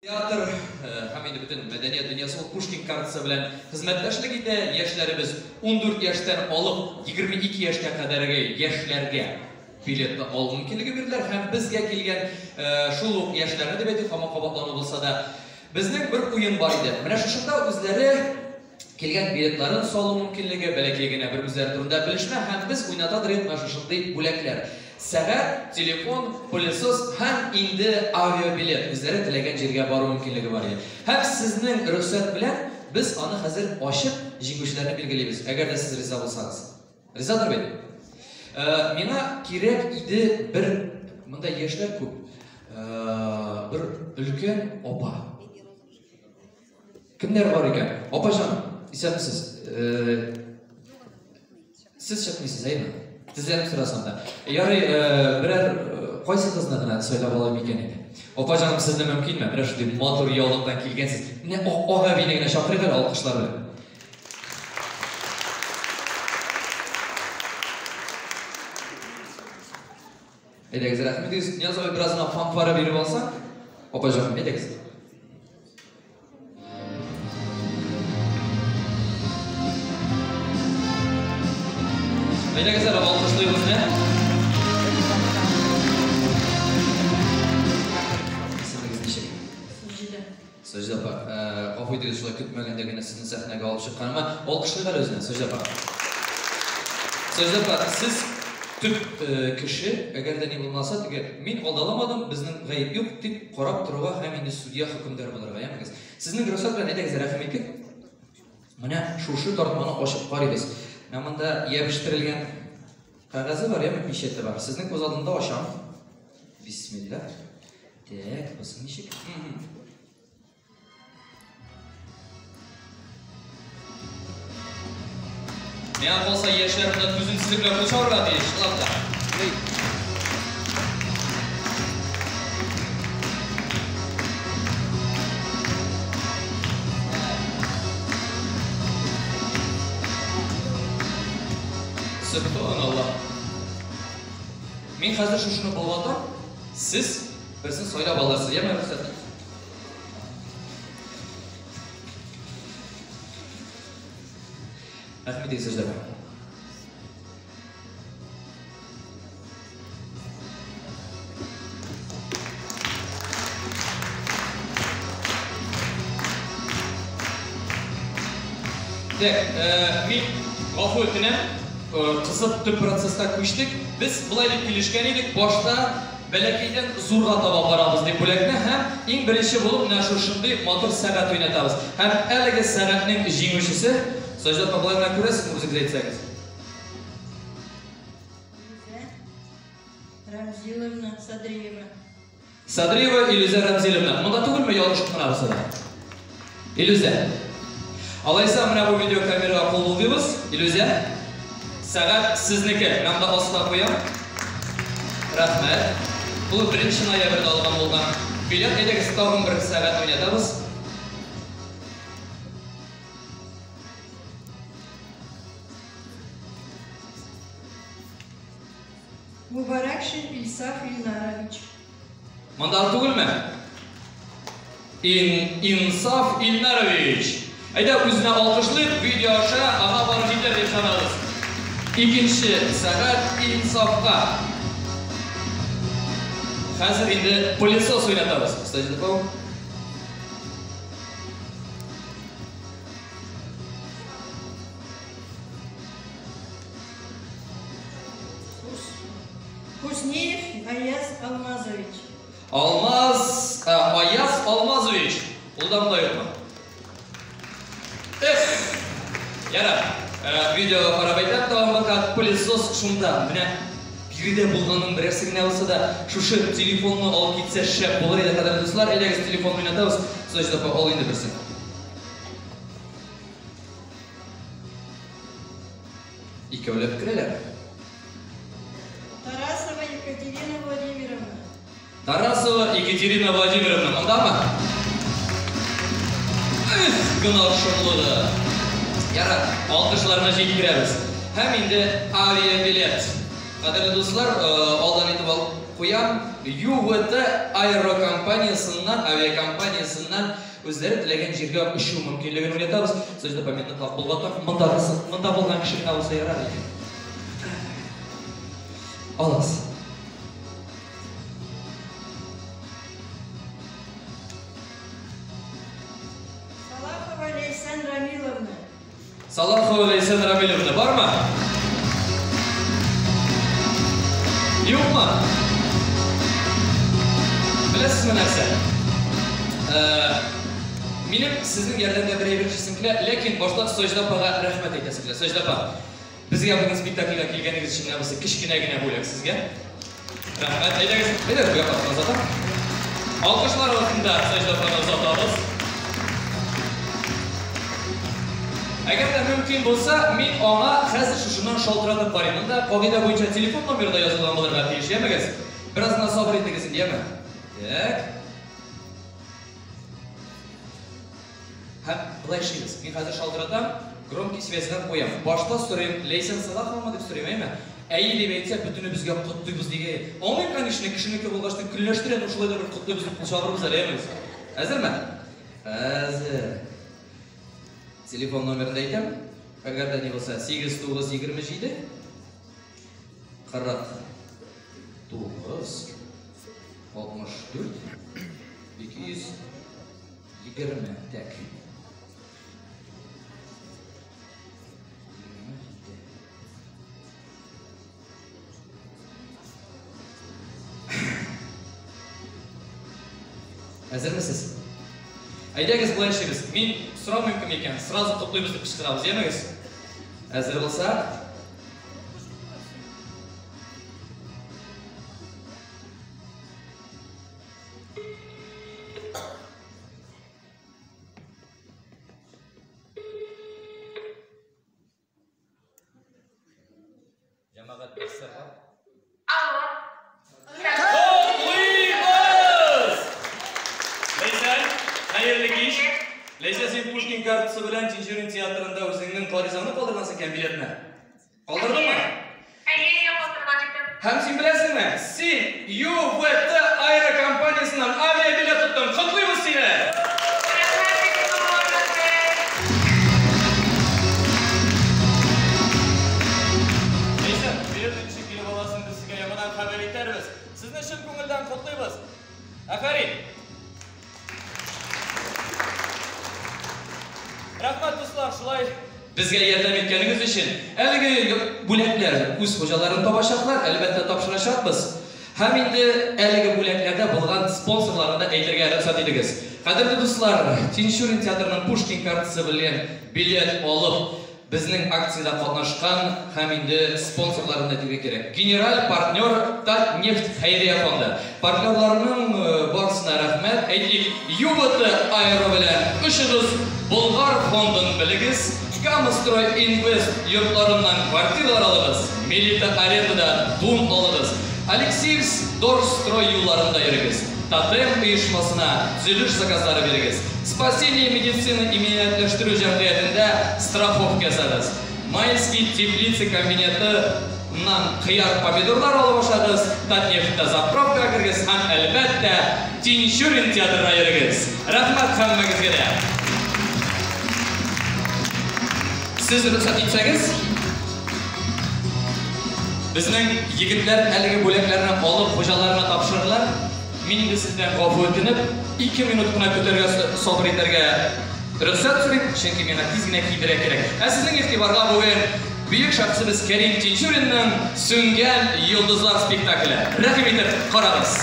Театр һәм инде бөтен мәдәният дөньясы ул Пушкин картасы белән хезмәттәшлек итә. Яшьләребез 14 яшьтән алып 22 яшькә кадәрге яшьләргә билетны алу мөмкинлеге бирделәр һәм безгә килгән шул ук яшьләрне дип әйтик, һаман кабатлану булса да, безнең бер уен бар иде. Менә шушында үзләре килгән билетларын салу мөмкинлеге, бәләкәй генә бер үзләре турында белешмә һәм без уйната торыйк менә шушындый бүләкләр. Сәгать, телефон, пылесос һәм инде авиабилет, үзләре теләгән җиргә бару мөмкинлеге бар иде. Һәм сезнең рөхсәт белән без аны хәзер ачып, җиңүчеләрне билгелибез, әгәр дә сез риза булсагыз. Ризадыр бит? Миңа кирәк иде бер, монда яшьләр күп, бер өлкән апа. Кемнәр бар икән? Апаҗан, исәнмесез. Сез чыкмыйсыз, әйеме? Тезләнеп сорасам да. Ярый, берәр кайсы кызны гына сайлап алыйм икән инде? Апа җаным, сезне мөмкинме? Менә шундый матур яулыктан килгәнсез. Менә ак әбине генә чакырыйк әле алкышлар белән. Әйдәгез, рәхмәт итегез. Нияз абый бераз гына фанфара биреп алса. Апа җаным, әйдәгез. Әйдәгез әле алкышлыйбыз менә. Исемегез ничек? Саҗидә. Саҗидә апа, гафу итегез, шулай көтмәгәндә генә сезне сәхнәгә алып чыкканыма. Алкышлыйк әле үзенә, Саҗидә апа. Саҗидә апа, сез төп кеше, әгәр дә ни булмаса, теге мин алдаламадым, безнең гаеп юк дип карап торуга һәм инде судья хөкемдар булырга, ямегез. Сезнең рөхсәт белән әйдәгез, рәхим итик. Менә шушы тартманы ачып карыйбыз. Менә монда ябештерелгән кәгазе бар, яме печате бар. Сезнең күз алдында ачам. Бисмилла. Так, бусы ничек? Миңа калса, яшьләр монда түземсезлек белән кул чабарга тиеш, чынлап та. Сөбханаллаһ. Мин хәзер шушыны болгатам, сез берсен сайлап алырсыз, яме, рөхсәт. Рәхмәт итегез сүзләргә. Так, мин гафу үтенәм, кызып төп процесска күчтек. Без болай дип килешкән идек, башта Бәләкәйдән зурга таба барабыз дип бүләкне һәм иң беренче булып менә шушындый матур сәгать уйнатабыз. Һәм әлеге сәгатьнең җиңүчесе, Саҗидә апа, болай гына күрәсезме, үзегез әйтсәгез? Илүзә Рамзиловна Садриева. Садриева Илүзә Рамзиловна. Монда түгелме, ялгышып кына булса да? Илүзә. Алайса, менә бу видеокамерага кул болгыйбыз. Илүзә, сәгать сезнеке. Менә монда астына куям. Рәхмәт. Бу 1 ноябрьдә алган булган билет. Әйдәгез, тагын бер сәгать уйнатабыз. Мубаракшин Илсаф Илнарович. Монда түгелме? Ин, Инсаф Илнарович. Әйдә, үзенә алкышлыйк, видео аша аңа барып җитәр дип ышанабыз. Икенче сәгать Инсафка. Хәзер инде пылесос уйнатабыз. Кстати, Хуснеев Аяз Алмазович. Алмаз, Аяз Алмазович. Ул да монда юкмы? Эх! Ярар. Видеога карап әйтәм, тагын бер кат пылесос шунда. Менә биредә булганның берәрсе генә булса да, шушы телефонны алып китсә шәп булыр иде, кадерле дуслар. Әйдәгез, телефон уйнатабыз. Саҗидә апа, ал инде берсен. Икәүләп керәләр. Тарасова Екатерина Владимировна. Тарасова Екатерина Владимировна мондамы? Эх, гөнаһ шомлыгы. Ярар, алкышларны җиткерәбез. Һәм инде авиабилет. Кадерле дуслар, алдан әйтеп алып куям. ЮВТ аэрокомпаниясеннән, авиакомпаниясеннән үзләре теләгән җиргә очу мөмкинлеген уйнатабыз. Саҗидә апа, мин ныклап болгатам. Монда, монда булган кеше генә булса ярар иде. Алыгыз. Салахова Ләйсән Рамиловна. Салахова Ләйсән Рамиловна бармы? Юкмы? Беләсезме нәрсә? Минем сезнең ярдәмгә бер әйбер эшлисем килә, ләкин башта Саҗидә апага рәхмәт әйтәсем килә. Саҗидә апа, безгә бүген спектакльгә килгәнегез өчен менә бусы кечкенә генә бүләк сезгә. Рәхмәт. Әйдәгез, әйдәгез, бу якка озатам. Алкышлар астында Саҗидә апаны озатабыз. Әгәр дә мөмкин булса, мин аңа хәзер шушыннан шалтыратып карыйм. Монда кагыйдә буенча телефон номеры да язылган булырга тиеш, ямегез? Бераз гына сабыр итегез инде, яме? Так. Һәм болай эшлибез. Мин хәзер шалтыратам, громкий связьдан куям. Башта сорыйм, Ләйсән Салаховамы дип сорыйм, әйме? Әйе дип әйтсә, бөтенебезгә котлыйбыз дигәе. Аңлыйм, конечно, кешенеке булгач, көнләштерә, но шулай да бер котлыйбыз дип кул чабырбыз әле, әйме? Әзерме? Әзер. Телефон номерын да әйтәм. Әгәр дә ни булса, 8 9 27 49 64 220. Так. 27. Әзермесез? Әйдәгез, болай эшлибез. Мин сорамыйм кем икән, сразу котлыйбыз дип кычкырабыз, ямегез? Әзер булсак. Җәмәгать берсе бар. Алло. Котлыйбыз! Ләйсән, хәерле кич. Ләйсән, син Пушкин картасы белән Тинчурин театрында үзеңнең гаризаңны калдыргансың икән, билетны. Калдырдыңмы? Әйе, калдырган идем. Һәм син беләсеңме? Син ЮВТ аэрокомпаниясеннән авиабилет тоттың. Котлыйбыз сине! Рәхмәт, бик зур, рәхмәт. Ләйсән, билетны ничек килеп аласың, без сезгә яңадан хәбәр итәрбез. Сезне чын күңелдән котлыйбыз. Афәрин! Рәхмәт, дуслар, шулай безгә ярдәм иткәнегез өчен. Әлеге бүләкләр үз хуҗаларын табачаклар, әлбәттә тапшырачакбыз. Һәм инде әлеге бүләкләрдә булган спонсорларны да әйтергә рөхсәт итегез. Кадерле дуслар, Тинчурин театрының Пушкин картасы белән билет алып, безнең акциядә катнашкан һәм инде спонсорларын әйтергә кирәк. Генераль партнер Татнефть хәйрия фонды. Партнерларның барысына рәхмәт. Әйтик, ЮВТ Аэро белән очыгыз, Болгар фондын белегез, Камстрой Инвест йортларыннан квартиралар алыгыз, Мелита арендада дом алыгыз, Алексеевск Дорстрой юлларында йөрегез, Тотем оешмасына төзелеш заказлары бирегез, Спасение медицина иминиятләштерү җәмгыятендә страховка ясагыз, Майский теплица комбинатыннан кыяр помидорлар алып ашагыз, Татнефтьтә заправка кергез һәм әлбәттә Тинчурин театрына йөрегез. Рәхмәт һәммәгезгә дә. Сез рөхсәт итсәгез, безнең егетләр әлеге бүләкләрне алып хуҗаларына тапшырырлар. Мин инде сездән гафу үтенеп, 2 минут кына көтәргә, сабыр итәргә рөхсәт сорыйм, чөнки миңа тиз генә киендерә кирәк. Ә сезнең игътибарга бүген бөек шәхесебез Кәрим Тинчуринның Сүнгән йолдызлар спектакле. Рәхим итеп карагыз.